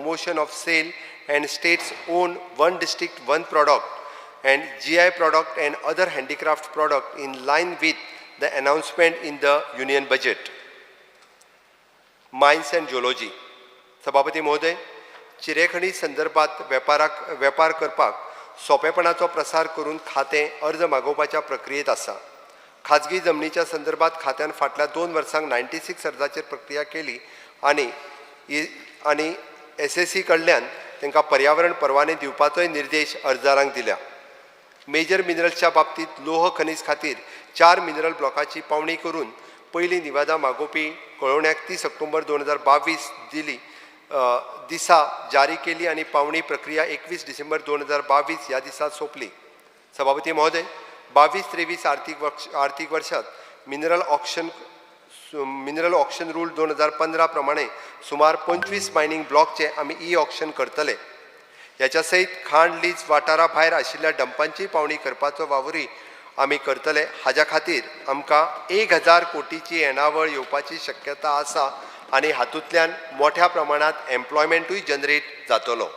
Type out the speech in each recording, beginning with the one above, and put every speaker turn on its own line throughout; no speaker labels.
promotion of sale and state's own one district one product and GI product and other handicraft product in line with the announcement in the union budget. Mines and geology. सभापती महोदय, चिरेखणी संदर्भात वेपाराक वेपार करपाक सोंपेपणाचो प्रसार करून खातें अर्ज मागोवपाच्या प्रक्रियेंत आसा. खाजगी जमनीच्या संदर्भात खात्यान फाटल्या 2 वर्सांक 96 अर्जाचेर प्रक्रिया केली आनी एसएससी कडल्यान तांकां पर्यावरण परवाने दिवपाचोय निर्देश अर्जदारांक दिल्या. मेजर मिनरल्सच्या बाबतींत लोह खनीज खातीर 4 मिनरल ब्लॉकाची पावणी करून पयली निवादा मागोवपी कळोवण्याक 30 ऑक्टोबर 2022 दिली दिसा जारी केली आनी पावणी प्रक्रिया 21 डिसेंबर 2022 ह्या दिसा सोंपली. सभापती महोदय, 22-23 आर्थीक वर्षात मिनरल ऑक्शन रूल 2015 प्रमाणे सुमार 25 मायनींग ब्लॉकचे आमी ई ऑक्शन करतले. ह्याच्या सयत खाण लीज वाठारा भायर आशिल्ल्या डंपांची पावणी करपाचो वावरूय आमी करतले. हाज्या खातीर आमकां 1000 कोटीची येणावळ येवपाची शक्यता आसा आनी हातूंतल्यान मोठ्या प्रमाणांत एम्प्लॉयमेंटूय जनरेट जातलो.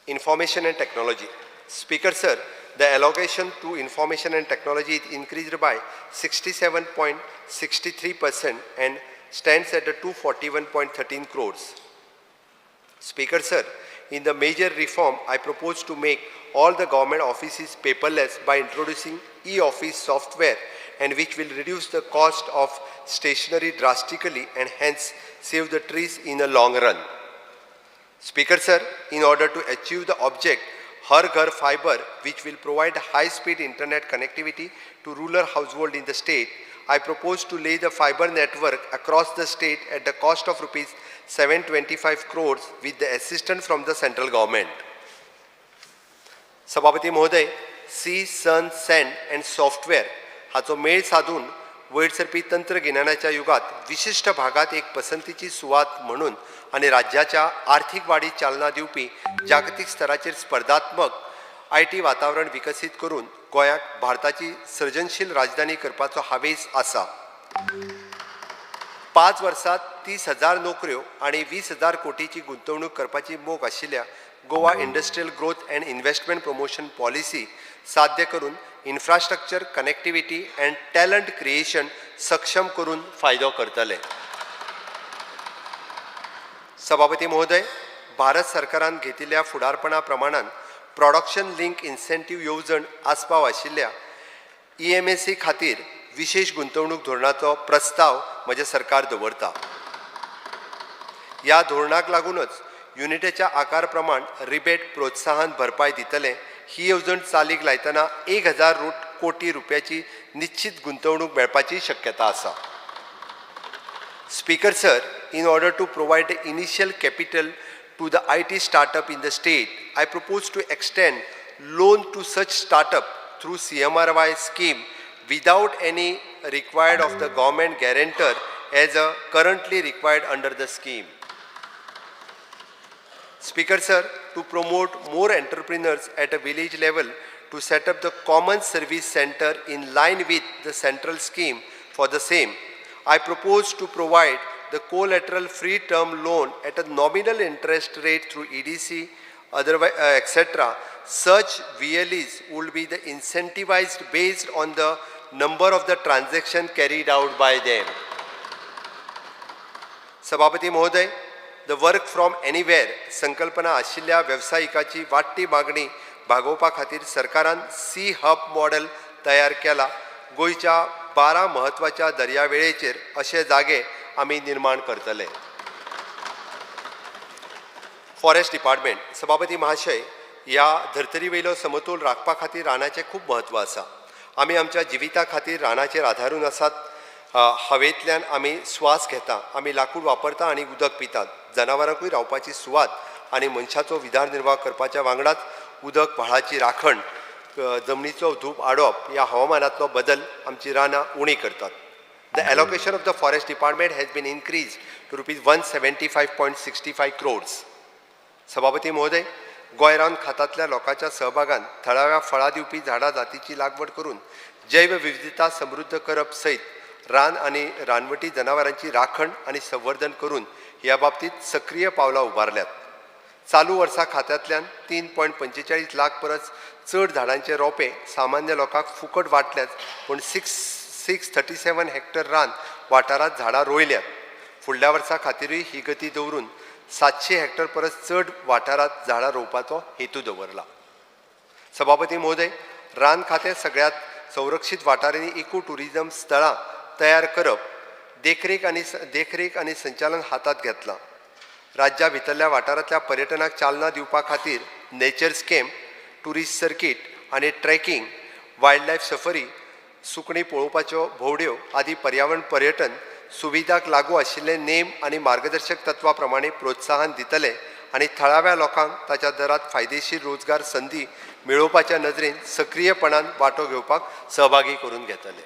Information and Technology. Speaker sir, the allocation to information and technology is increased by 67.63% and stands at the 241.13 crores. Speaker sir, in the major reform, I propose to make all the government offices paperless by introducing e-office software, and which will reduce the cost of stationery drastically and hence save the trees in the long run. Speaker sir, in order to achieve the object Har Ghar Fiber, which will provide high-speed internet connectivity to rural household in the state, I propose to lay the fiber network across the state at the cost of rupees 725 crores with the assistance from the central government. सभापती महोदय, sea, sun, sand and software हाचो मेळ साधून वयर सरपी तंत्रगिन्यानाच्या युगात विशिश्ट भागात एक पसंतीची सुवात म्हणून आनी राज्याच्या आर्थीक वाडीक चालना दिवपी जागतीक स्तराचेर स्पर्धात्मक IT वातावरण विकसीत करून गोंयाक भारताची सृजनशील राजधानी करपाचो हावेस आसा. 5 वर्सांत 30,000 नोकऱ्यो आनी 20,000 कोटीची गुंतवणूक करपाची मोख आशिल्ल्या Goa Industrial Growth and Investment Promotion Policy साध्य करून infrastructure, connectivity and talent creation सक्षम करून फायदो करतले. सभापती महोदय, भारत सरकारान घेतिल्ल्या फुडारपणा प्रमाणान प्रोडक्शन लिंक इन्सेंटीव येवजण आस्पाव आशिल्ल्या ईएमएसई खातीर विशेश गुंतवणूक धोरणाचो प्रस्ताव म्हजें सरकार दवरता. ह्या धोरणाक लागूनच युनिटाच्या आकार प्रमाण रिबेट प्रोत्साहन भरपाय दितले. ही येवजण चालीक लायतना 1000 कोटी रुपयाची निश्चित गुंतवणूक मेळपाची शक्यता आसा. Speaker sir, in order to provide the initial capital to the IT startup in the state, I propose to extend loan to such startup through CMRY scheme without any required of the government guarantor as a currently required under the scheme. Speaker sir, to promote more entrepreneurs at a village level to set up the common service center in line with the central scheme for the same, I propose to provide the collateral free term loan at a nominal interest rate through EDC, otherwise, etc. Such VLEs will be the incentivized based on the number of the transaction carried out by them. सभापती महोदय, the work from anywhere संकल्पना आशिल्ल्या वेवसायिकाची वाडटी मागणी भागोवपा खातीर सरकारान C hub model तयार केला. गोंयच्या 12 म्हत्वाच्या दर्यावेळेचेर अशे जागे आमी निर्माण करतले. Forest department. सभापती महाशय, ह्या धर्तरी वयलो समतोल राखपा खातीर रानाचें खूब म्हत्व आसा. आमी आमच्या जिविता खातीर रानाचेर आदारून आसात. हवेंतल्यान आमी स्वास घेता, आमी लाकूड वापरता आनी उदक पितात. जनावरांकूय रावपाची सुवात आनी मनशाचो उदरनिर्वाह करपाच्या वांगडाच उदक, व्हाळाची राखण, जमनीचो धूप आडोवप, ह्या हवामानांतलो बदल आमची रानां उणी करतात. The allocation of the forest department has been increased to rupees 175.65 crores. सभापती महोदय, गोंय रान खात्यांतल्या लोकांच्या सहभागान थळाव्या फळां दिवपी झाडां जातीची लागवड करून जैवविविधता समृद्ध करप सयत रान आनी रानवटी जनावरांची राखण आनी संवर्धन करून ह्या बाबतींत सक्रीय पावलां उबारल्यात. चालू वर्सा खात्यांतल्यान 3.45 लाख परस चड झाडांचे रोपे सामान्य लोकांक फुकट वांटल्यात, पूण 6,637 हेक्टर रान वाठारांत झाडां रोयल्यात. फुडल्या वर्सा खातीरूय ही गती दवरून 700 हेक्टर परस चड वाठारांत झाडां रोवपाचो हेतू दवरला. सभापती महोदय, रान खातें सगळ्यात संरक्षीत वाठारांनी इको ट्युरिजम स्थळां तयार करप, देखरेख आनी संचालन हातांत घेतलां. राज्या भितरल्या वाठारांतल्या पर्यटनाक चालना दिवपा खातीर नेचर्स कॅम्प, ट्युरिस्ट सर्कीट आनी ट्रॅकिंग, वायल्ड लायफ सफरी, सुकणीं पळोवपाच्यो भोंवड्यो आदी पर्यावरण पर्यटन सुविधाक लागू आशिल्ले नेम आनी मार्गदर्शक तत्वा प्रमाणे प्रोत्साहन दितले आनी थळाव्या लोकांक ताच्या दरांत फायदेशीर रोजगार संदी मेळोवपाच्या नदरेन सक्रीयपणान वांटो घेवपाक सहभागी करून घेतले.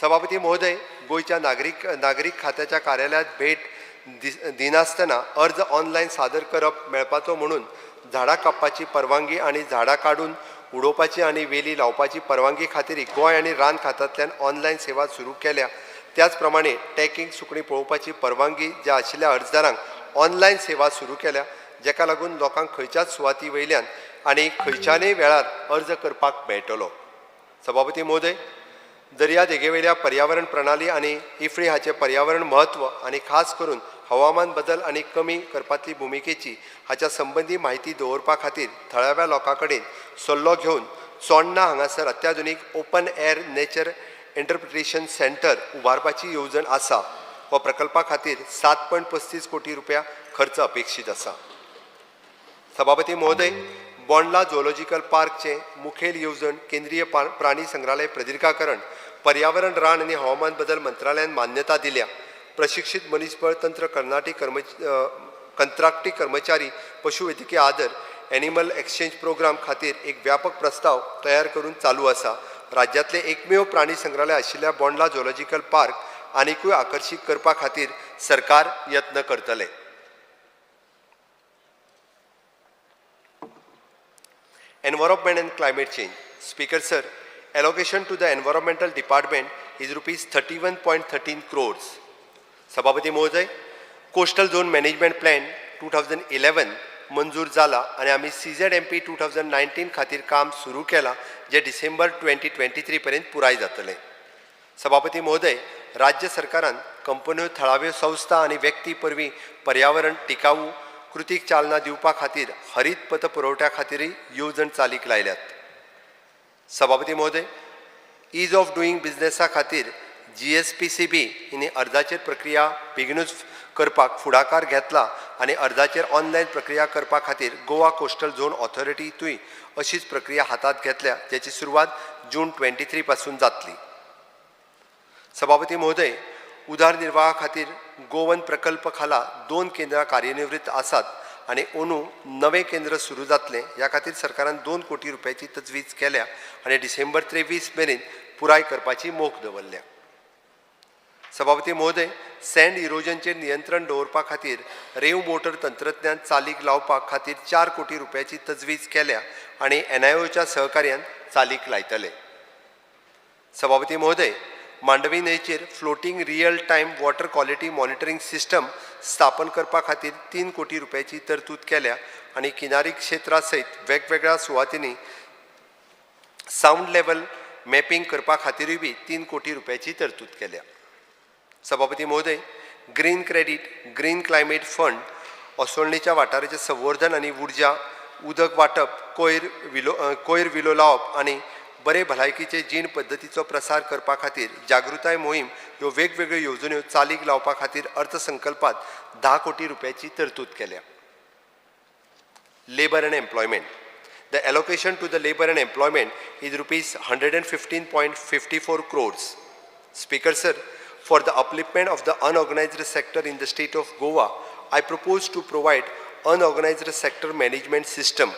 सभापती महोदय, गोंयच्या नागरीक खात्याच्या कार्यालयांत भेट दिनासतना अर्ज ऑनलायन सादर करप मेळपाचो म्हणून झाडां कापपाची परवानगी आनी झाडां काडून उडोवपाची आनी वेली लावपाची परवानगी खातीर गोंय आनी रान खात्यांतल्यान ऑनलायन सेवा सुरू केल्या. त्याच प्रमाणे ट्रॅकिंग, सुकणीं पळोवपाची परवानगी ज्या आशिल्ल्या अर्जदारांक ऑनलायन सेवा सुरू केल्या, जाका लागून लोकांक खंयच्याच सुवाती वयल्यान आनी खंयच्यानय वेळार अर्ज करपाक मेळटलो. सभापती महोदय, दर्या देगेवयल्या पर्यावरण प्रणाली आनी इफ्री हाचें पर्यावरण म्हत्व आनी खास करून हवामान बदल आनी कमी करपांतली भुमिकेची हाच्या संबंदी म्हायती दवरपा खातीर थळाव्या लोकां कडेन सल्लो घेवन चोडणा हांगासर अत्याधुनीक open air nature interpretation centre उबारपाची येवजण आसा. हो प्रकल्पा खातीर 7.35 कोटी रुपया खर्च अपेक्षीत आसा. सभापती महोदय, बोंडला झुऑलॉजिकल पार्कचे मुखेल येवजण केंद्रीय प्राणी संग्रहालय प्रदीर्घाकरण, पर्यावरण, रान आनी हवामान बदल मंत्रालयान मान्यता दिल्या. प्रशिक्षीत मनीसबळ, तंत्र कंत्राटी कर्मचारी, पशुवैजकी आदर, एनिमल एक्सचेंज प्रोग्राम खातीर एक व्यापक प्रस्ताव तयार करून चालू आसा. राज्यांतले एकमेव प्राणी संग्रहालय आशिल्ल्या बोंडला झुऑलॉजिकल पार्क आनिकूय आकर्शीत करपा खातीर सरकार यत्न करतले. Environment and climate change. Speaker sir, allocation to the environmental department is rupees 31.13 crores. सभापती महोदय, कोस्टल झोन मॅनेजमेंट प्लॅन 2011 मंजूर जाला आनी आमी CZMP 2019 खातीर काम सुरू केलां, जें डिसेंबर 2023 पर्यंत पुराय जातलें. सभापती महोदय, राज्य सरकारान कंपन्यो, थळाव्यो संस्था आनी व्यक्ती वरवीं पर्यावरण टिकाऊ कृतीक चालना दिवपा खातीर हरीत पत पुरवठ्या खातीरय येवजण चालीक लायल्यात. सभापती महोदय, is of doing बिझनेसा खातीर GSPCB हिणी अर्जाचेर प्रक्रिया बेगिनूच करपाक फुडाकार घेतला आनी अर्जाचेर ऑनलायन प्रक्रिया करपा खातीर गोवा कोस्टल झोन ऑथॉरिटीतूय अशीच प्रक्रिया हातांत घेतल्या, ज्याची सुरवात जून 23 पासून जातली. सभापती महोदय, उदरनिर्वाहा खातीर गोवन प्रकल्प खाला 2 केंद्रां कार्यनिवृत्त आसात आनी अंदू नवें केंद्र सुरू जातलें. ह्या खातीर सरकारान 2 कोटी रुपयाची तजवीज केल्या आनी डिसेंबर 23 मेरेन पुराय करपाची मोख दवरल्या. सभापती महोदय, सँड इरोजनचेर नियंत्रण दवरपा खातीर रेंव मोटर तंत्रज्ञान चालीक लावपा खातीर 4 कोटी रुपयाची तजवीज केल्या आनी NIOच्या सहकार्यान चालीक लायतले. सभापती महोदय, मांडवी न्हंयचेर floating real time water quality monitoring system स्थापन करपा खातीर 3 कोटी रुपयाची तरतूद केल्या आनी किनारी क्षेत्रा सयत वेगवेगळ्या सुवातींनी सावंड लेवल मॅपिंग करपा खातीरूय बी 3 कोटी रुपयाची तरतूद केल्या. सभापती महोदय, green credit, green climate fund, असोळणेच्या वाठाराचें संवर्धन आनी उर्जा, उदक वांटप, कोयर विलो लावप आनी बरे भलायकीचे जीण पद्दतीचो प्रसार करपा खातीर जागृताय मोहीम ह्यो वेगवेगळ्यो येवजण्यो चालीक लावपा खातीर अर्थसंकल्पांत 10 कोटी रुपयाची तरतूद केल्या. Labour and employment. The allocation to the labour and employment is rupees 115.54 crores. Speaker sir, for the upliftment of the unorganised sector in the state of Goa, I propose to provide unorganised sector management system,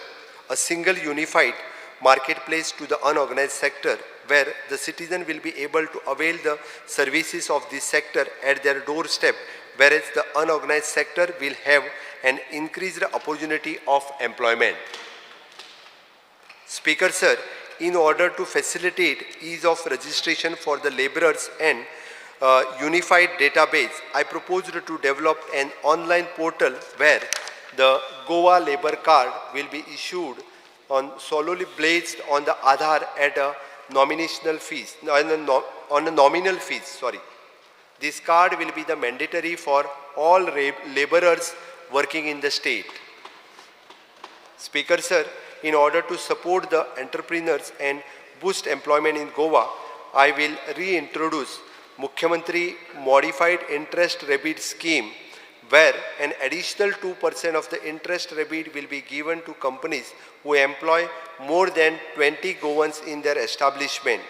a single unified marketplace to the unorganized sector where the citizen will be able to avail the services of this sector at their doorstep, whereas the unorganized sector will have an increased opportunity of employment. Speaker sir, in order to facilitate ease of registration for the laborers and unified database, I proposed to develop an online portal where the Goa Labor Card will be issued on solely based on the Aadhaar at a nominational fees, on a nominal fees, sorry. This card will be the mandatory for all laborers working in the state. Speaker sir, in order to support the entrepreneurs and boost employment in Goa, I will reintroduce Mukhyamantri Modified Interest Rebate Scheme, where an additional 2% of the interest rebate will be given to companies who employ more than 20 Goans in their establishment,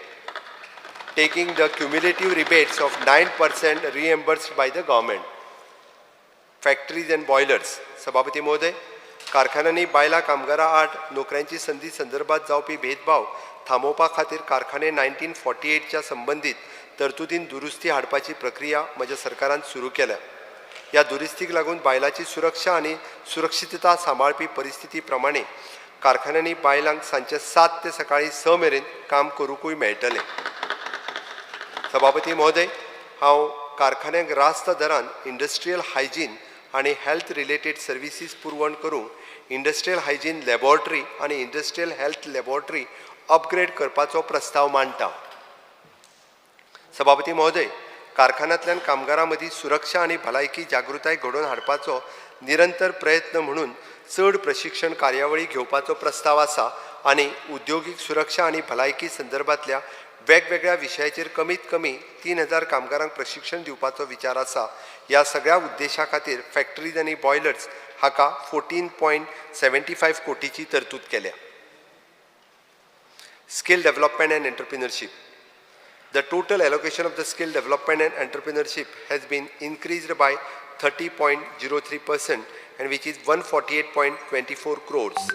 taking the cumulative rebates of 9% reimbursed by the government. Factories and boilers. सभापती महोदय, कारखान्यांनी बायलां कामगारां आड नोकऱ्यांची संदी संदर्भात जावपी भेदभाव थांबोवपा खातीर कारखाने 1948च्या संबंदीत तरतुदीन दुरुस्ती हाडपाची प्रक्रिया म्हज्या सरकारान सुरू केल्या. ह्या दुरुस्तीक लागून बायलांची सुरक्षा आनी सुरक्षितता सांबाळपी परिस्थिती प्रमाणे कारखान्यांनी बायलांक सांजचे 7 ते सकाळी 6 मेरेन काम करूंकूय मेळटलें. सभापती महोदय, हांव कारखान्यांक रास्त दरान इंडस्ट्रियल हायजीन आनी हेल्थ रिलेटेड सर्विसीस पुरवण करूंक इंडस्ट्रियल हायजीन लॅबोरेटरी आनी इंडस्ट्रियल हेल्थ लॅबोरेटरी अपग्रेड करपाचो प्रस्ताव मांडटा. सभापती महोदय, कारखान्यांतल्यान कामगारां मदीं सुरक्षा आनी भलायकी जागृताय घडोवन हाडपाचो निरंतर प्रयत्न म्हणून चड प्रशिक्षण कार्यावळी घेवपाचो प्रस्ताव आसा आनी उद्योगीक सुरक्षा आनी भलायकी संदर्भांतल्या वेगवेगळ्या विशयाचेर कमीत कमी 3,000 कामगारांक प्रशिक्षण दिवपाचो विचार आसा. ह्या सगळ्या उद्देशा खातीर फॅक्टरीज आनी बॉयलर्स हाका 14.75 कोटीची तरतूद केल्या. Skill development and entrepreneurship. The total allocation of the skill development and entrepreneurship has been increased by 30.03% and which is 148.24 crores.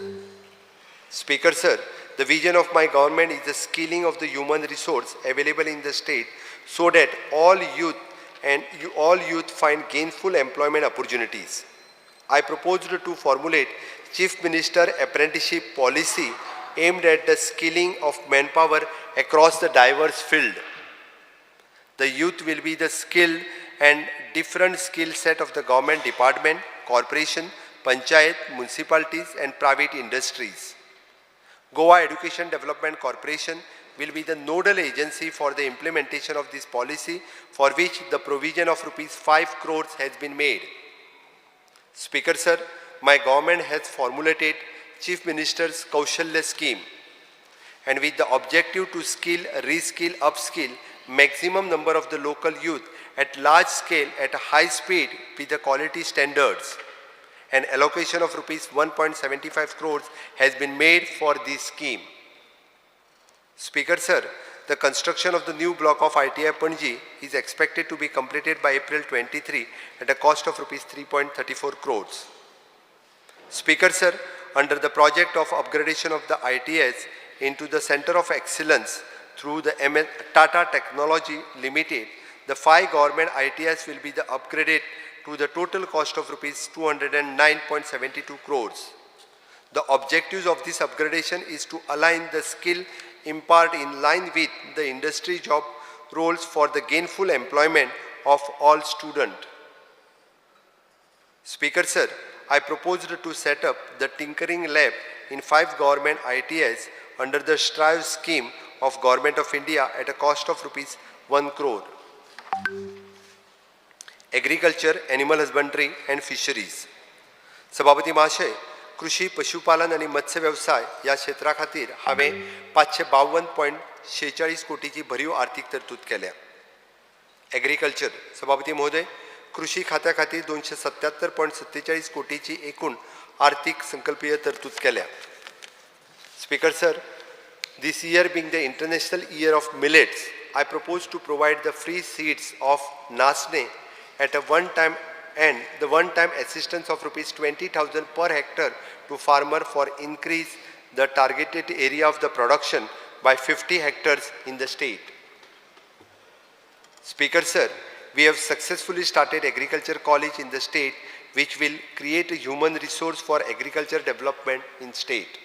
Speaker sir, the vision of my government is the skilling of the human resource available in the state so that all youth and all youth find gainful employment opportunities. I proposed to formulate Chief Minister Apprenticeship Policy aimed at the skilling of manpower across the diverse field. The youth will be the skilled and different skill set of the government department, corporation, panchayat, municipalities and private industries. Goa Education Development Corporation will be the nodal agency for the implementation of this policy, for which the provision of rupees 5 crores has been made. Speaker sir, my government has formulated Chief Minister's Kaushalya Scheme, and with the objective to skill, reskill, upskill maximum number of the local youth at large scale at a high speed with the quality standards. An allocation of rupees 1.75 crores has been made for this scheme. Speaker sir, the construction of the new block of ITI Panji is expected to be completed by April 23 at a cost of rupees 3.34 crores. Speaker sir, under the project of upgradation of the ITIs into the Center of Excellence through the Tata Technology Limited, the 5 government ITIs will be the upgraded to the total cost of rupees 209.72 crores. The objectives of this upgradation is to align the skill impart in line with the industry job roles for the gainful employment of all students. Speaker sir, I proposed to set up the tinkering lab in 5 government ITIs under the STRIVE scheme of Government of India at a cost of rupees 1 crore. Agriculture, Animal Husbandry and Fisheries. सभापती महाशय, कृषी, पशुपालन आनी मत्स्य वेवसाय ह्या क्षेत्रा खातीर हांवें 552.46 कोटीची भरीव आर्थीक तरतूद केल्या. एग्रीकल्चर. सभापती महोदय, कृषी खात्या खातीर 277.47 कोटीची एकूण आर्थीक संकल्पीय तरतूद केल्या. Speaker sir, this year being the International Year of Millets, I propose to provide the free seeds of Nasne at a one-time and the one-time assistance of rupees 20,000 per hectare to farmer for increase the targeted area of the production by 50 hectares in the state. Speaker sir, we have successfully started agriculture college in the state, which will create a human resource for agriculture development in state.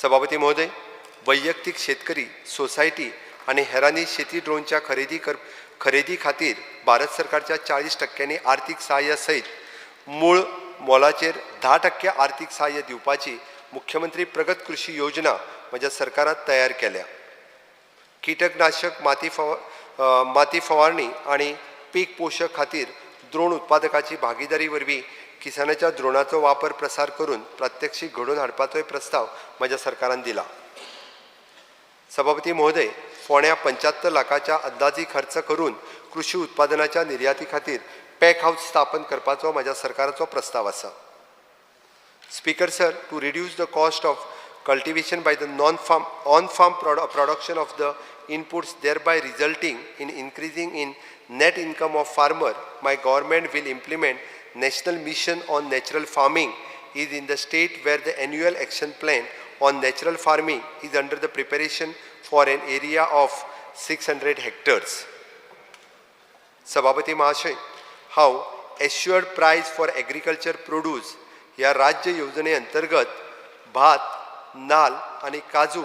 सभापती महोदय, वैयक्तीक शेतकरी, society आनी हेरांनी शेती ड्रोनच्या खरेदी खातीर भारत सरकारच्या 40% आर्थीक सहाय्य सयत मूळ मोलाचेर 10% आर्थीक सहाय्य दिवपाची मुख्यमंत्री प्रगत कृशी योजना म्हज्या सरकारात तयार केल्या. कीटकनाशक माती फवारणी आनी पीक पोशक खातीर द्रोण उत्पादकाची भागीदारी वरवीं किसानाच्या द्रोणाचो वापर प्रसार करून प्रात्यक्षीक घडोवन हाडपाचोय प्रस्ताव म्हज्या सरकारान दिला. सभापती महोदय, फोंड्या 75 लाखाच्या अंदाजी खर्च करून कृशी उत्पादनाच्या निर्याती खातीर पॅक हावस स्थापन करपाचो म्हज्या सरकाराचो प्रस्ताव आसा. Speaker sir, to reduce the cost of cultivation by the non-farm, on-farm production of the inputs, thereby resulting in increasing in net income of farmer, my government will implement National Mission on Natural Farming is in the state where the annual action plan on natural farming is under the preparation for an area of 600 hectares. सभापती महाशय, हांव assured price for agriculture produce ह्या राज्य येवजणे अंतर्गत भात, नाल आनी काजू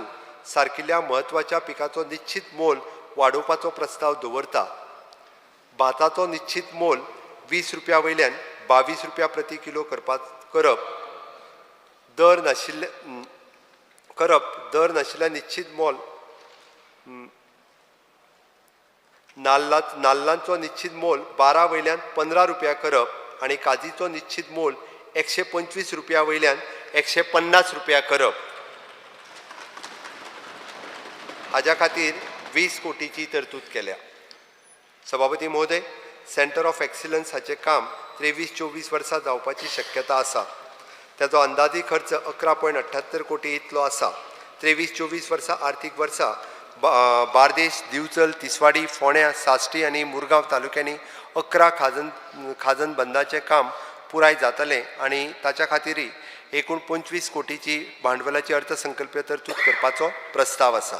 सारकिल्ल्या म्हत्वाच्या पिकाचो निश्चीत मोल वाडोवपाचो प्रस्ताव दवरता. भाताचो निश्चीत मोल 20 रुपया वयल्यान 22 रुपया प्रति किलो करप, दर नाशिल्ले करप, दर नाशिल्ल्या निश्चीत मोल नाल्लांचो निश्चीत मोल 12 वयल्यान 15 रुपया करप आनी काजीचो निश्चीत मोल 125 रुपया वयल्यान 150 रुपया करप. हाज्या खातीर 20 कोटीची तरतूद केल्या. सभापती महोदय, सेंटर ऑफ एक्सिलन्स हाचें काम 23-24 वर्सां जावपाची शक्यता आसा. ताचो अंदाजी खर्च 11.78 कोटी इतलो आसा. 23-24 वर्सां आर्थीक वर्सां बार्देश, दिवचल, तिसवाडी, फोंड्या, साश्टी आनी मुरगांव तालुक्यांनी 11 खाजन बंदाचें काम पुराय जातलें आनी ताच्या खातीरय एकूण 25 कोटीची भांडवलाची अर्थसंकल्पीय तरतूद करपाचो प्रस्ताव आसा.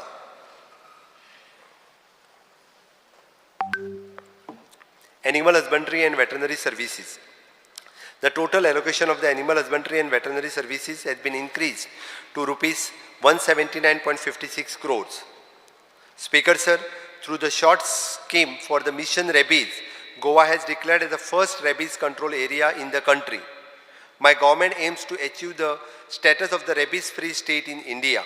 Animal Husbandry and Veterinary Services. The total allocation of the Animal Husbandry and Veterinary Services has been increased to rupees 179.56 crores. Speaker sir, through the short scheme for the Mission Rabies, Goa has declared as the first rabies control area in the country. My government aims to achieve the status of the rabies-free state in India.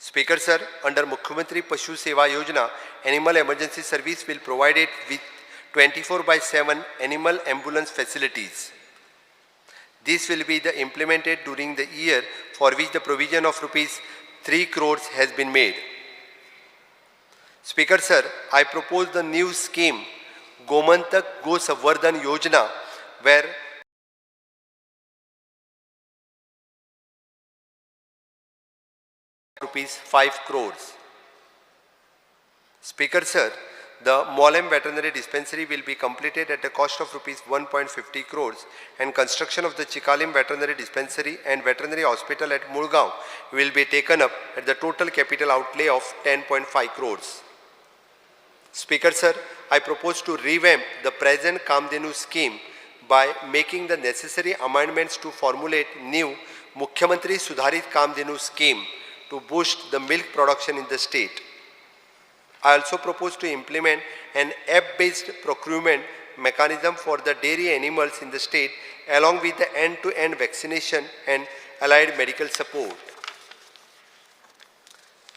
Speaker sir, under Mukhyamantri Pashu Seva Yojana, Animal Emergency Service will provide it with 24/7 animal ambulance facilities. This will be the implemented during the year for which the provision of rupees 3 crores has been made. Speaker sir, I propose the new scheme Gomantak Go Samvardhan Yojana, where rupees 5 crores. Speaker sir, the Mollem Veterinary Dispensary will be completed at a cost of rupees 1.50 crores and construction of the Chicalim Veterinary Dispensary and Veterinary Hospital at Mulgaon will be taken up at the total capital outlay of 10.5 crores. Speaker sir, I propose to revamp the present Kamdhenu scheme by making the necessary amendments to formulate new Mukhyamantri Sudharit Kamdhenu scheme to boost the milk production in the state. I also propose to implement an app-based procurement mechanism for the dairy animals in the state along with the end-to-end vaccination and allied medical support.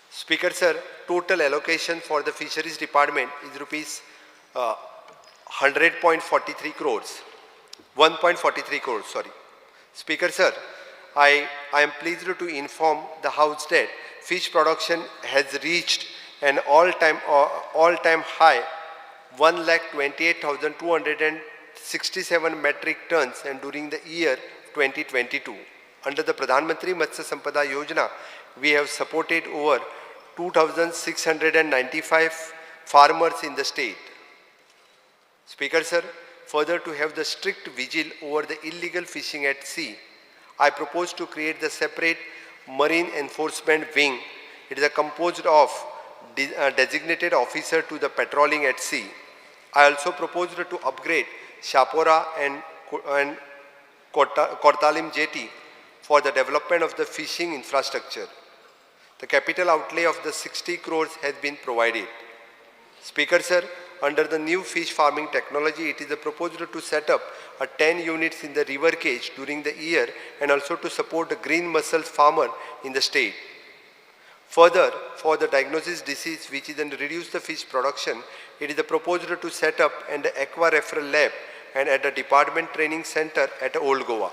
Speaker sir, total allocation for the fisheries department is rupees 100.43 crores, 1.43 crores, sorry. Speaker sir, I am pleased to inform the House that fish production has reached an all-time high 1,28,267 metric tons and during the year 2022. Under the Pradhan Mantri Matsya Sampada Yojana, we have supported over 2,695 farmers in the state. Speaker sir, further to have the strict vigil over the illegal fishing at sea, I propose to create the separate marine enforcement wing. It is composed of designated officer to the patrolling at sea. I also proposed to upgrade Shapora and Cortalim jetty for the development of the fishing infrastructure. The capital outlay of the 60 crores has been provided. Speaker sir, under the new fish farming technology, it is proposed to set up a 10 units in the river cage during the year and also to support the green mussels farmer in the state. Further, for the diagnosis disease which is and reduce the fish production, it is proposed to set up an aqua referral lab and at the department training center at Old Goa.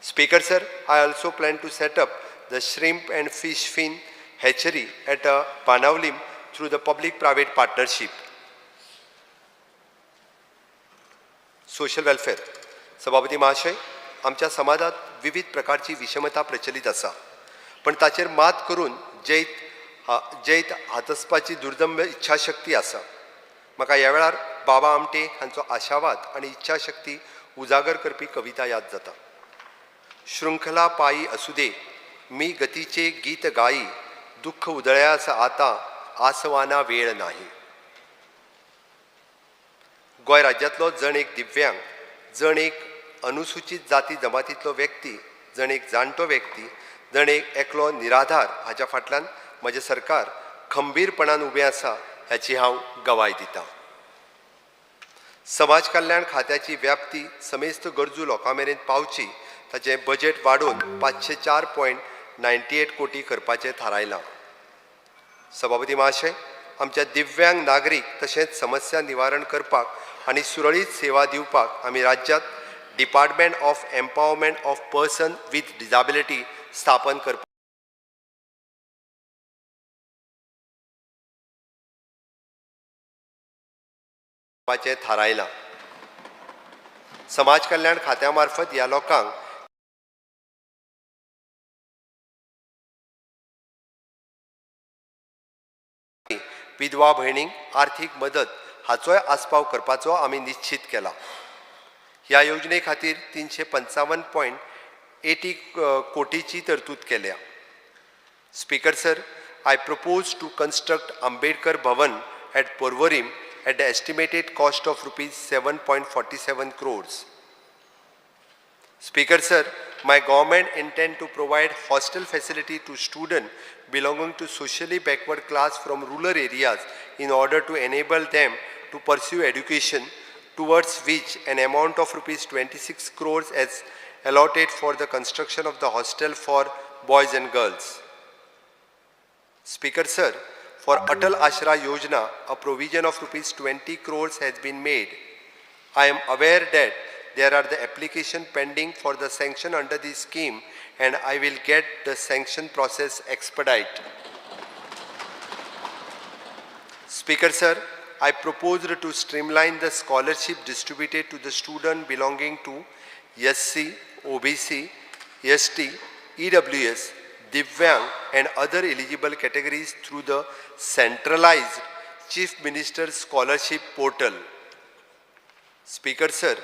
Speaker sir, I also plan to set up the shrimp and fish fin hatchery at Panaulim through the public-private partnership. Social welfare. सभापती महाशय, आमच्या समाजात विविध प्रकारची विषमता प्रचलित आसा, पण ताचेर मात करून जैत हातसपाची दुर्दम्य इच्छाशक्ती आसा. म्हाका ह्या वेळार बाबा आमटे हांचो आशावाद आनी इच्छाशक्ती उजागर करपी कविता याद जाता. शृंखला पायी असू दे, मी गतीचे गीत गायी, दुःख उदळ्यास आता आसवाना वेळ नाही. गोंय राज्यांतलो जण एक दिव्यांग, जण एक अनुसूचित जाती जमातींतलो व्यक्ती, जण एक जाणटो व्यक्ती, जण एक एकलो निराधार हाच्या फाटल्यान म्हजें सरकार खंबीरपणान उबें आसा हाची हांव गवाय दितां. समाज कल्याण खात्याची व्याप्ती समेस्त गरजू लोकां मेरेन पावची ताचें बजेट वाडोवन 504.98 कोटी करपाचें थारायलां. सभापती महाशय, आमच्या दिव्यांग नागरीक तशेंच समस्या निवारण करपाक आनी सुरळीत सेवा दिवपाक आमी राज्यांत department of empowerment of person with disability स्थापन करपाचें थारायलां. समाज कल्याण खात्या मार्फत ह्या लोकांक विधवा भयणींक आर्थीक मदत हाचोय आस्पाव करपाचो आमी निश्चित केला. ह्या योजने खातीर 355.80 कोटीची तरतूद केल्या. Speaker sir, I propose to construct Ambedkar Bhavan at Porvorim at the estimated cost of rupees 7.47 crores. Speaker sir, my government intend to provide hostel facility to students belonging to socially backward class from rural areas in order to enable them to pursue education, towards which an amount of rupees 26 crores is allotted for the construction of the hostel for boys and girls. Speaker sir, for Atal Ashra Yojana, a provision of rupees 20 crores has been made. I am aware that there are the application pending for the sanction under this scheme, and I will get the sanction process expedite. Speaker sir, I proposed to streamline the scholarship distributed to the student belonging to SC, OBC, ST, EWS, Divyang and other eligible categories through the centralized Chief Minister's Scholarship Portal. Speaker sir,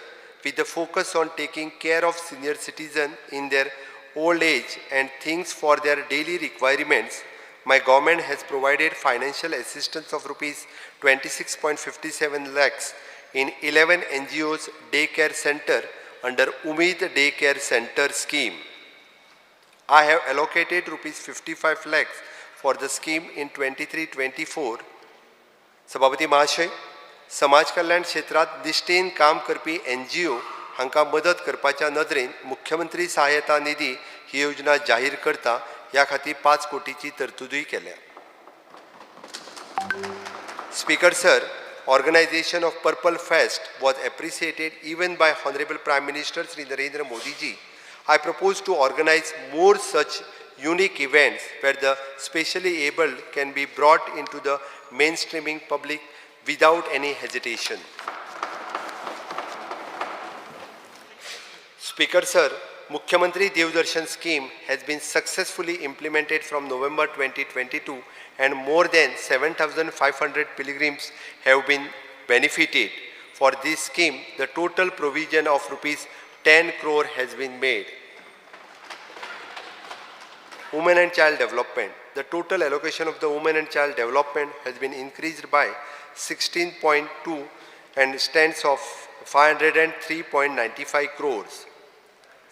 with the focus on taking care of senior citizens in their old age and things for their daily requirements, my government has provided financial assistance of rupees 26.57 lakhs in 11 NGOs daycare center under Umid Daycare Center scheme. I have allocated rupees 55 lakhs for the scheme in 23-24. सभापती महाशय, समाज कल्याण क्षेत्रांत निश्ठेन काम करपी NGO हांकां मदत करपाच्या नदरेन मुख्यमंत्री सहायता निधी ही योजना जाहीर करता. ह्या खातीर 5 कोटीची तरतुदूय केल्या. Speaker sir, organization of Purple Fest was appreciated even by Honorable Prime Minister Shri Narendra Modi ji. I propose to organize more such unique events where the specially abled can be brought into the mainstreaming public without any hesitation. Speaker sir, Mukhyamantri Devdarshan scheme has been successfully implemented from November 2022 and more than 7,500 pilgrims have been benefited. For this scheme, the total provision of rupees 10 crore has been made. Women and Child Development. The total allocation of the Women and Child Development has been increased by 16.2 and stands of 503.95 crores.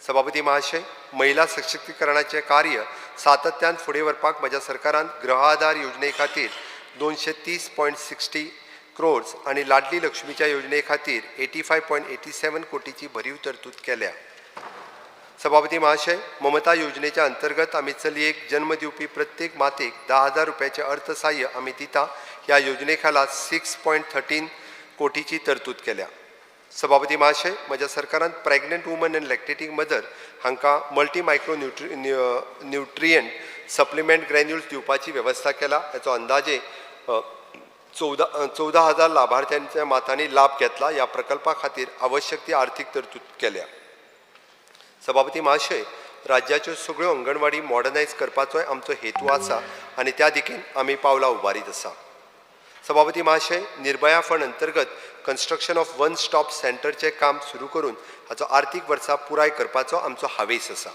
सभापती महाशय, महिला सशक्तीकरणाचें कार्य सातत्यान फुडें व्हरपाक म्हज्या सरकारान गृह आधार योजने खातीर 230.60 क्रोर्स आनी लाडली लक्ष्मीच्या योजने खातीर 85.87 कोटीची भरीव तरतूद केल्या. सभापती महाशय, ममता योजनेच्या अंतर्गत आमी चलयेक जन्म दिवपी प्रत्येक मातेक 10,000 रुपयाचें अर्थसहाय्य आमी दिता. ह्या योजने खाला 6.13 कोटीची तरतूद केल्या. सभापती महाशय, म्हज्या सरकारान pregnant woman and lactating mother हांकां multi micro nutrient supplement granules दिवपाची वेवस्था केला. हाचो अंदाजे 14,000 लाभार्थ्यांच्या मातांनी लाभ घेतला. ह्या प्रकल्पा खातीर आवश्यक ती आर्थीक तरतूद केल्या. सभापती महाशय, राज्याच्यो सगळ्यो अंगणवाडी मॉडर्नायज करपाचोय आमचो हेतू आसा आनी त्या दिकेन आमी पावलां उबारीत आसा. सभापती महाशय, निर्भया फंड अंतर्गत कन्स्ट्रक्शन ऑफ वन स्टॉप सेंटरचें काम सुरू करून हाचो आर्थीक वर्सा पुराय करपाचो आमचो हावेस आसा.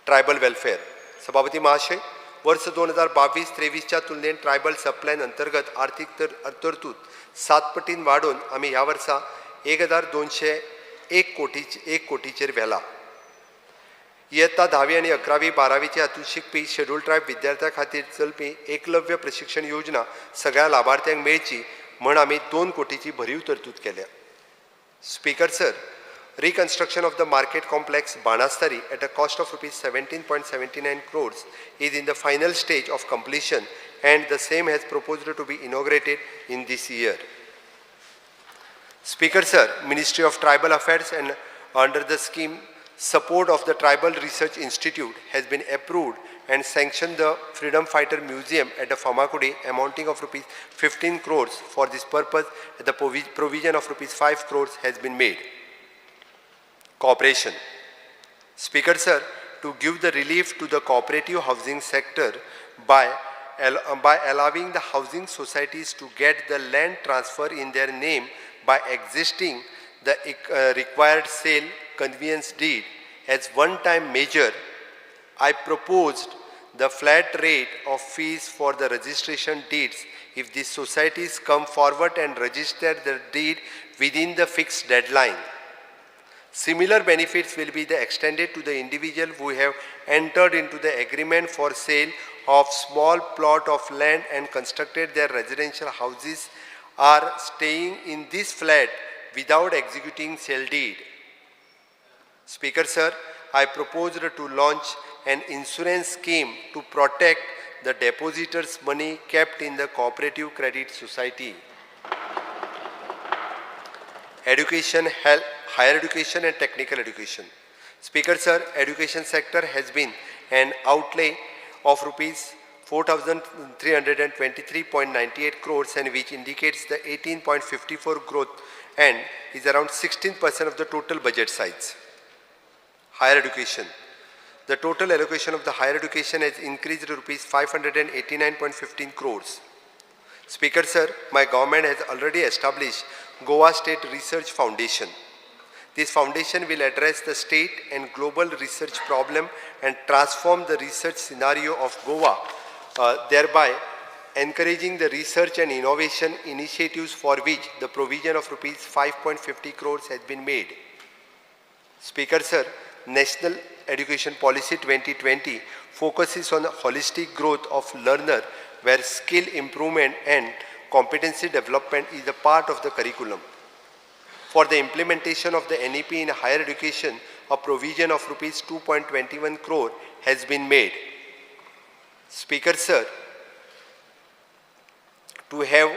Tribal welfare. सभापती महाशय, वर्स 2022-23च्या तुलनेन ट्रायबल सबप्लॅन अंतर्गत आर्थीक तरतूद 7 पटीन वाडोवन आमी ह्या वर्सा 1201 कोटीचेर व्हेला. इयत्ता 10वी आनी 11वी 12वीचे हातूंत शिकपी शेड्यूल ट्रायब विद्यार्थ्यां खातीर चलपी एकलव्य प्रशिक्षण योजना सगळ्या लाभार्थ्यांक मेळची म्हण आमी 2 कोटीची भरीव तरतूद केल्या. Speaker sir, reconstruction of the market complex Banastari at a cost of rupees 17.79 crores is in the final stage of completion and the same has proposed to be inaugurated in this year. Speaker sir, Ministry of Tribal Affairs and under the scheme support of the Tribal Research Institute has been approved and sanctioned the Freedom Fighter Museum at the Farmagudi amounting of rupees 15 crores. For this purpose, the provision of rupees 5 crores has been made. Cooperation. Speaker sir, to give the relief to the cooperative housing sector by allowing the housing societies to get the land transfer in their name by existing the required sale conveyance deed as one-time measure, I proposed the flat rate of fees for the registration deeds if these societies come forward and register the deed within the fixed deadline. Similar benefits will be the extended to the individual who have entered into the agreement for sale of small plot of land and constructed their residential houses are staying in this flat without executing sale deed. Speaker sir, I proposed to launch an insurance scheme to protect the depositors' money kept in the cooperative credit society. Education, health, higher education and technical education. Speaker sir, education sector has been an outlay of rupees 4,323.98 crores and which indicates the 18.54 growth and is around 16% of the total budget size. Higher education. The total allocation of the higher education has increased to rupees 589.15 crores. Speaker sir, my government has already established Goa State Research Foundation. This foundation will address the state and global research problem and transform the research scenario of Goa, thereby encouraging the research and innovation initiatives for which the provision of rupees 5.50 crores has been made. Speaker sir, National Education Policy 2020 focuses on holistic growth of learner where skill improvement and competency development is a part of the curriculum. For the implementation of the NEP in higher education, a provision of rupees 2.21 crore has been made. Speaker sir, to have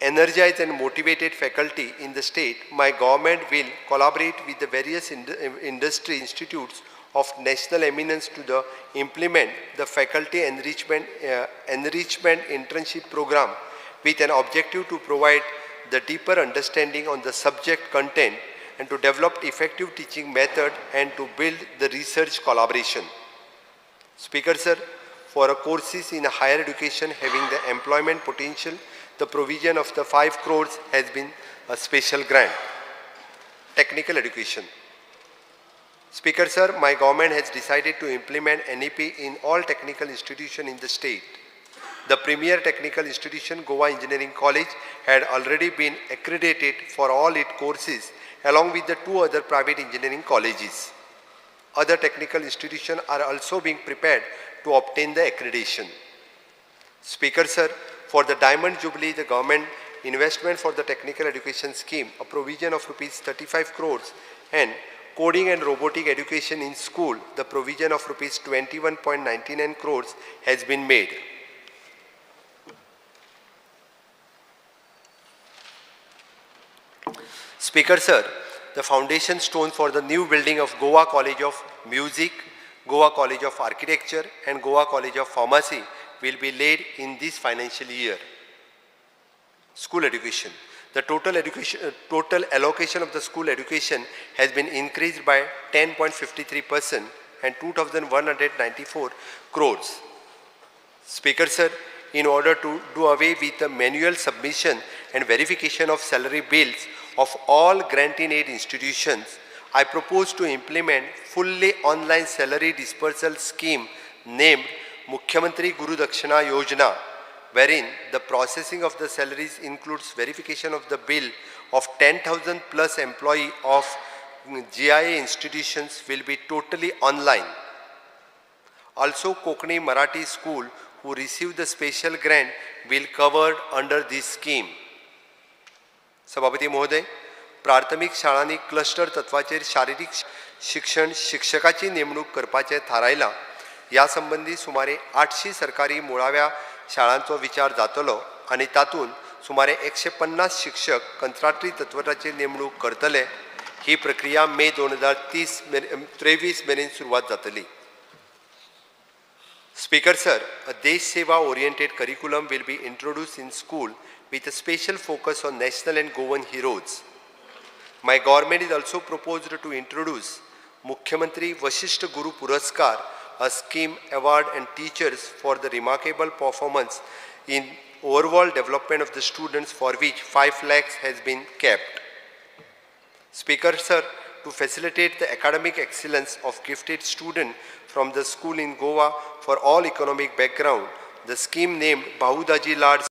energized and motivated faculty in the state, my government will collaborate with the various industry institutes of national eminence to the implement the faculty enrichment internship program with an objective to provide the deeper understanding on the subject content and to develop effective teaching method and to build the research collaboration. Speaker sir, for a courses in higher education having the employment potential, the provision of the 5 crores has been a special grant. Technical education. Speaker sir, my government has decided to implement NEP in all technical institutions in the state. The premier technical institution, Goa Engineering College, had already been accredited for all its courses along with the 2 other private engineering colleges. Other technical institutions are also being prepared to obtain the accreditation. Speaker sir, for the Diamond Jubilee, the government investment for the technical education scheme, a provision of rupees 35 crores, and coding and robotic education in school, the provision of rupees 21.99 crores has been made. Speaker sir, the foundation stone for the new building of Goa College of Music, Goa College of Architecture and Goa College of Pharmacy will be laid in this financial year. School education. The total allocation of the school education has been increased by 10.53% and 2,194 crores. Speaker sir, in order to do away with the manual submission and verification of salary bills of all grant-in-aid institutions, I propose to implement fully online salary dispersal scheme named Mukhyamantri Guru Dakshina Yojana, wherein the processing of the salaries includes verification of the bill of 10,000 plus employee of GIA institutions will be totally online. Also, Kokani Marathi school who receive the special grant will covered under this scheme. सभापती महोदय, प्राथमीक शाळांनी cluster तत्वाचेर शारिरीक शिक्षण शिक्षकाची नेमणूक करपाचें थारायलां. ह्या संबंदी सुमारे 800 सरकारी मुळाव्या शाळांचो विचार जातलो आनी तातूंत सुमारे 150 शिक्षक कंत्राटी तत्वाचेर नेमणूक करतले. ही प्रक्रिया मे 2023 मेरेन सुरवात जातली. Speaker sir, a Desh Seva oriented curriculum will be introduced in school with a special focus on national and Goan heroes. My government is also proposed to introduce Mukhyamantri Vashisht Guru Puraskar, a scheme award and teachers for the remarkable performance in overall development of the students, for which 5 lakhs has been kept. Speaker sir, to facilitate the academic excellence of gifted students from the school in Goa for all economic background, the scheme named Bhau Daji Lad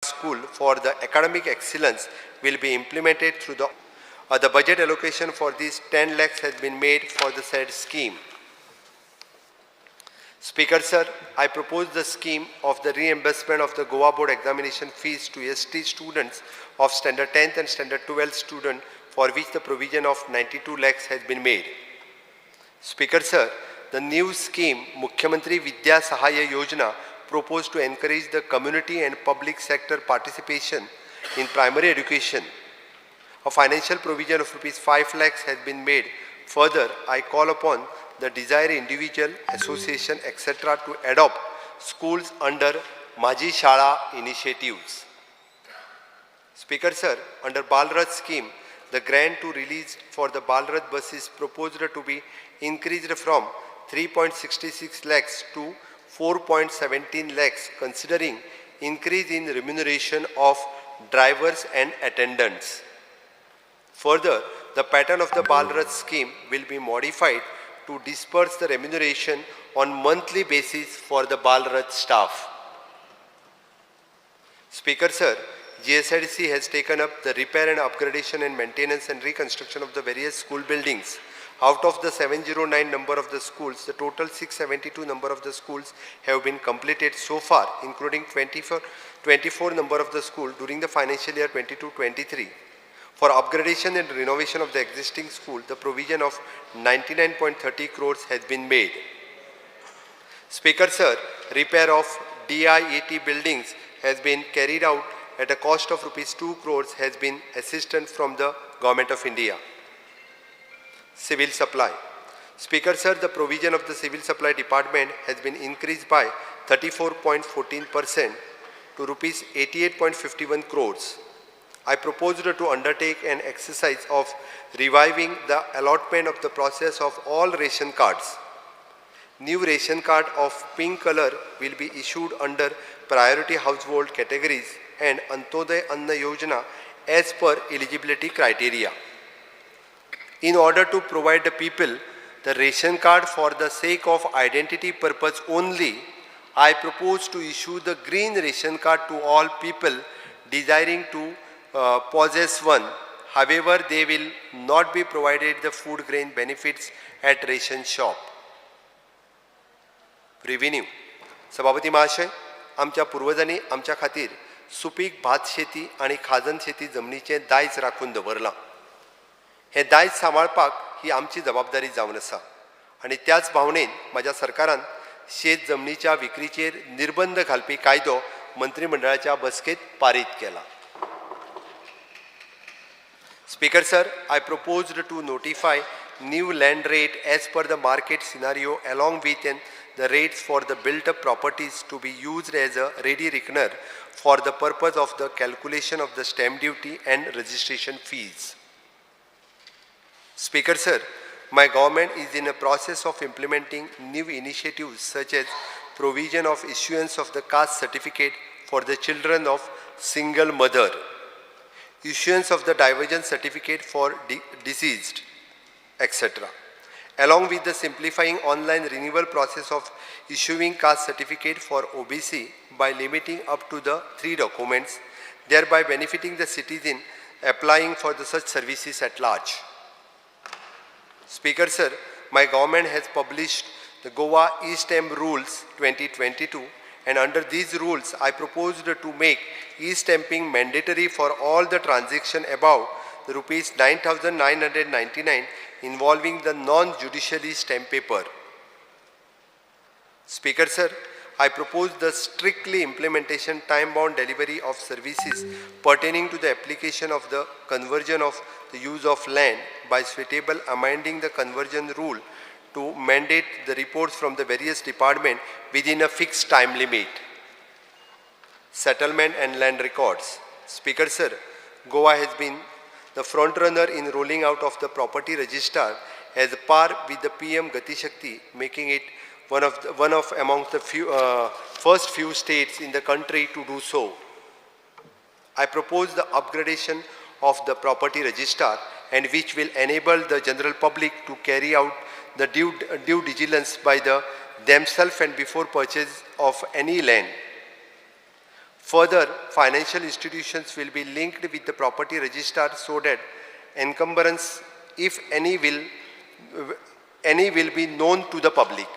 School for the academic excellence will be implemented through the budget allocation for this 10 lakhs has been made for the said scheme. Speaker sir, I propose the scheme of the reimbursement of the Goa Board examination fees to ST students of standard 10th and standard 12th student, for which the provision of 92 lakhs has been made. Speaker sir, the new scheme Mukhyamantri Vidya Sahaya Yojana proposed to encourage the community and public sector participation in primary education. A financial provision of rupees 5 lakhs has been made. Further, I call upon the desired individual, association, etc. to adopt schools under Maji Shala initiatives. Speaker sir, under Balrath scheme, the grant to release for the Balrath buses proposed to be increased from 3.66 lakhs to 4.17 lakhs, considering increase in remuneration of drivers and attendants. Further, the pattern of the Balrath scheme will be modified to disperse the remuneration on monthly basis for the Balrath staff. Speaker sir, GSIDC has taken up the repair and upgradation and maintenance and reconstruction of the various school buildings. Out of the 709 number of the schools, the total 672 number of the schools have been completed so far, including 24 number of the school during the financial year 22-23. For upgradation and renovation of the existing school, the provision of 99.30 crores has been made. Speaker sir, repair of DIET buildings has been carried out at a cost of rupees 2 crores has been assistance from the Government of India. Civil supply. Speaker sir, the provision of the civil supply department has been increased by 34.14% to rupees 88.51 crores. I proposed to undertake an exercise of reviving the allotment of the process of all ration cards. New ration card of pink color will be issued under priority household categories and Antyodaya Anna Yojana as per eligibility criteria. In order to provide the people the ration card for the sake of identity purpose only, I propose to issue the green ration card to all people desiring to possess one. However, they will not be provided the food grain benefits at ration shop. Revenue. सभापती महाशय, आमच्या पुर्वजांनी आमच्या खातीर सुपीक भात शेती आनी खाजन शेती जमनीचें दायज राखून दवरलां. हें दायज सांबाळपाक ही आमची जबाबदारी जावन आसा आनी त्याच भावनेन म्हाज्या सरकारान शेत जमनीच्या विक्रीचेर निर्बंध घालपी कायदो मंत्रीमंडळाच्या बसकेंत पारीत केला. Speaker sir, I proposed to notify new land rate as per the market scenario along with the rates for the built up properties to be used as a ready reckoner for the purpose of the calculation of the stamp duty and registration fees. Speaker sir, my government is in a process of implementing new initiatives such as provision of issuance of the caste certificate for the children of single mother, issuance of the divergence certificate for deceased, etc. Along with the simplifying online renewal process of issuing caste certificate for OBC by limiting up to the 3 documents, thereby benefiting the citizen applying for the such services at large. Speaker sir, my government has published the Goa e-stamp Rules 2022, and under these rules, I proposed to make e-stamping mandatory for all the transaction above the rupees 9,999 involving the non-judicially stamp paper. Speaker sir, I propose the strictly implementation time-bound delivery of services pertaining to the application of the conversion of the use of land by suitable amending the conversion rule to mandate the reports from the various departments within a fixed time limit. Settlement and land records. Speaker sir, Goa has been the front runner in rolling out of the property register as par with the PM Gati Shakti, making it one of amongst the first few states in the country to do so. I propose the upgradation of the property register, and which will enable the general public to carry out the due diligence by the themselves and before purchase of any land. Further, financial institutions will be linked with the property register so that encumbrance, if any, will be known to the public.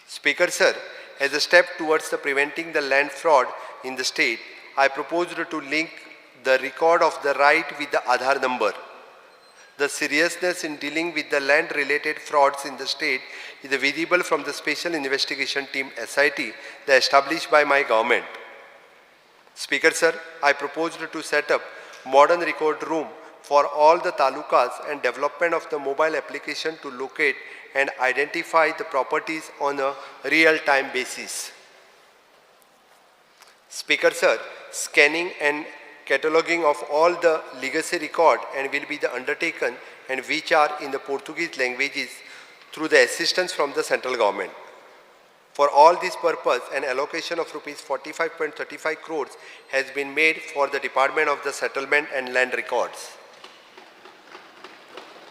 Speaker sir, as a step towards the preventing the land fraud in the state, I proposed to link the record of the right with the Aadhaar number. The seriousness in dealing with the land-related frauds in the state is visible from the Special Investigation Team SIT that established by my government. Speaker sir, I proposed to set up modern record room for all the talukas and development of the mobile application to locate and identify the properties on a real-time basis. Speaker sir, scanning and cataloging of all the legacy record and will be the undertaken and which are in the Portuguese languages through the assistance from the central government. For all this purpose, an allocation of rupees 45.35 crores has been made for the Department of the Settlement and Land Records.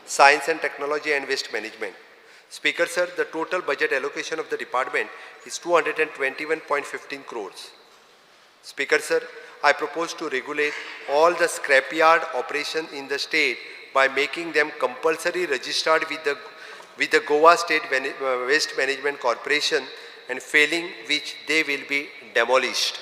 Science and Technology and Waste Management. Speaker sir, the total budget allocation of the department is 221.15 crores. Speaker sir, I propose to regulate all the scrapyard operation in the state by making them compulsory registered with the Goa State Waste Management Corporation, and failing which they will be demolished.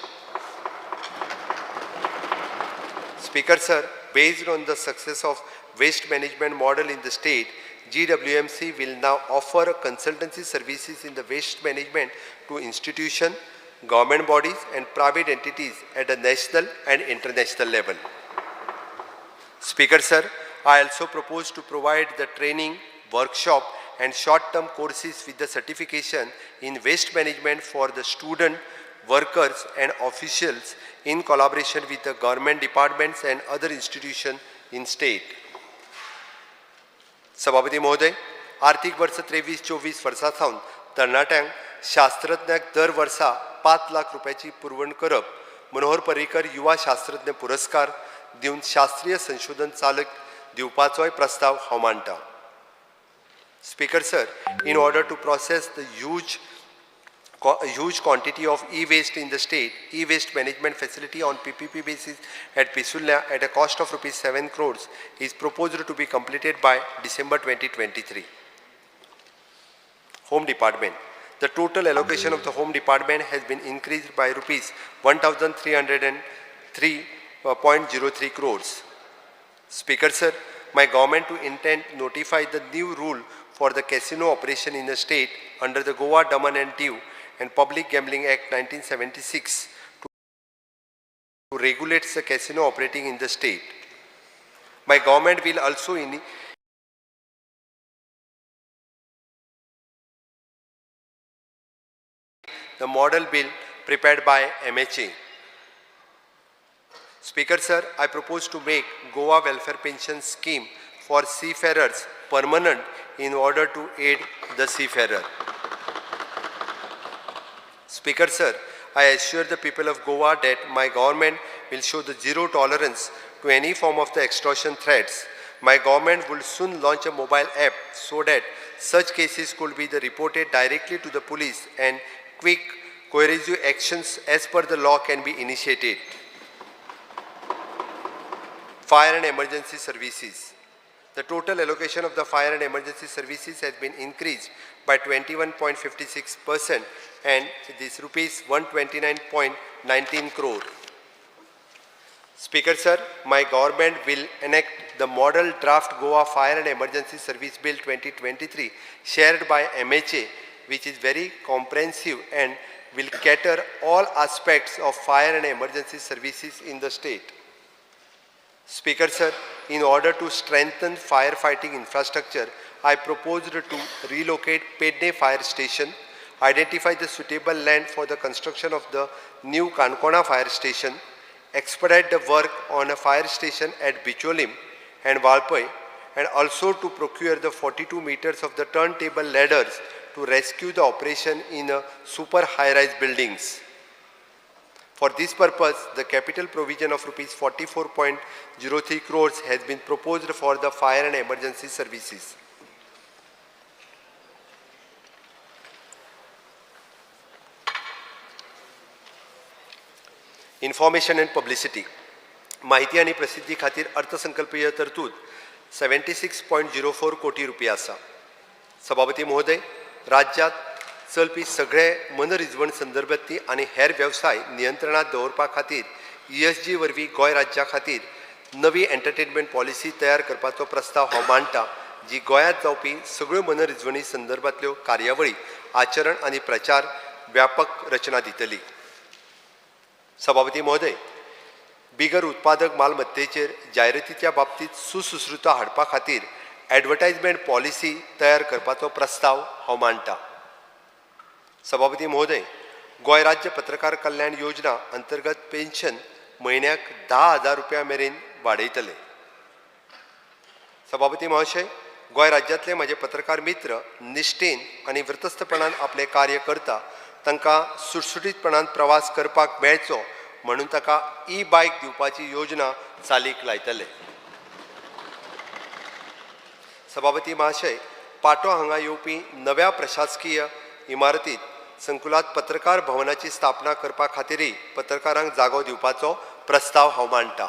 Speaker sir, based on the success of waste management model in the state, GWMC will now offer consultancy services in the waste management to institutions, government bodies and private entities at a national and international level. Speaker sir, I also propose to provide the training, workshop and short-term courses with the certification in waste management for the student, workers and officials in collaboration with the government departments and other institutions in state. सभापती महोदय, आर्थीक वर्स 23-24 वर्सां सावन तरणाट्यांक शास्त्रज्ञांक दर वर्सा 5 लाख रुपयाची पुरवण करप, मनोहर पर्रीकर युवा शास्त्रज्ञ पुरस्कार दिवन शास्त्रीय संशोधन चालक दिवपाचोय प्रस्ताव हांव मांडटा. Speaker sir, in order to process the huge Huge quantity of e-waste in the state, e-waste management facility on PPP basis at Pissurlem at a cost of rupees 7 crores is proposed to be completed by December 2023. Home Department. The total allocation of the Home Department has been increased by rupees 1,303.03 crores. Speaker sir, my government to intend notify the new rule for the casino operation in the state under the Goa Daman and Diu and Public Gambling Act 1976 to regulate the casino operating in the state. My government will also the model bill prepared by MHA. Speaker sir, I propose to make Goa Welfare Pension Scheme for seafarers permanent in order to aid the seafarer. Speaker sir, I assure the people of Goa that my government will show the zero tolerance to any form of the extortion threats. My government will soon launch a mobile app so that such cases could be reported directly to the police and quick coercive actions as per the law can be initiated. Fire and Emergency Services. The total allocation of the Fire and Emergency Services has been increased by 21.56% and it is rupees 129.19 crore. Speaker sir, my government will enact the model draft Goa Fire and Emergency Service Bill 2023 shared by MHA, which is very comprehensive and will cater all aspects of fire and emergency services in the state. Speaker sir, in order to strengthen firefighting infrastructure, I proposed to relocate Pedne Fire Station, identify the suitable land for the construction of the new Kankona Fire Station, expedite the work on a fire station at Bicholim and Valpoi, and also to procure the 42 meters of the turntable ladders to rescue the operation in a super high-rise buildings. For this purpose, the capital provision of rupees 44.03 crores has been proposed for the fire and emergency services. Information and publicity. माहिती आनी प्रसिद्धी खातीर अर्थसंकल्पीय तरतूद 76.04 कोटी रुपया आसा. सभापती महोदय, राज्यांत चलपी सगळे मनरिजवण संदर्भांतली आनी हेर वेवसाय नियंत्रणांत दवरपा खातीर ESG वरवीं गोंय राज्या खातीर नवी एंटरटेनमेंट पॉलिसी तयार करपाचो प्रस्ताव हांव मांडटा, जी गोंयांत जावपी सगळ्यो मनरिजवणी संदर्भांतल्यो कार्यावळी आचरण आनी प्रचार व्यापक रचना दितली. सभापती महोदय, बिगर उत्पादक मालमत्तेचेर जायरातीच्या बाबतींत सुसुश्रुता हाडपा खातीर एडवर्टायजमेंट पॉलिसी तयार करपाचो प्रस्ताव हांव मांडटा. सभापती महोदय, गोंय राज्य पत्रकार कल्याण योजना अंतर्गत पेन्शन म्हयन्याक 10,000 रुपया मेरेन वाडयतले. सभापती महाशय, गोंय राज्यांतले म्हजे पत्रकार मित्र निश्ठेन आनी वृतस्थपणान आपलें कार्य करता, तांकां सुटसुटीतपणान प्रवास करपाक मेळचो म्हणून ताका ई बायक दिवपाची योजना चालीक लायतले. सभापती महाशय, पाटो हांगा येवपी नव्या प्रशासकीय इमारतीत संकुलात पत्रकार भवनाची स्थापना करपा खातीरय पत्रकारांक जागो दिवपाचो प्रस्ताव हांव मांडटा.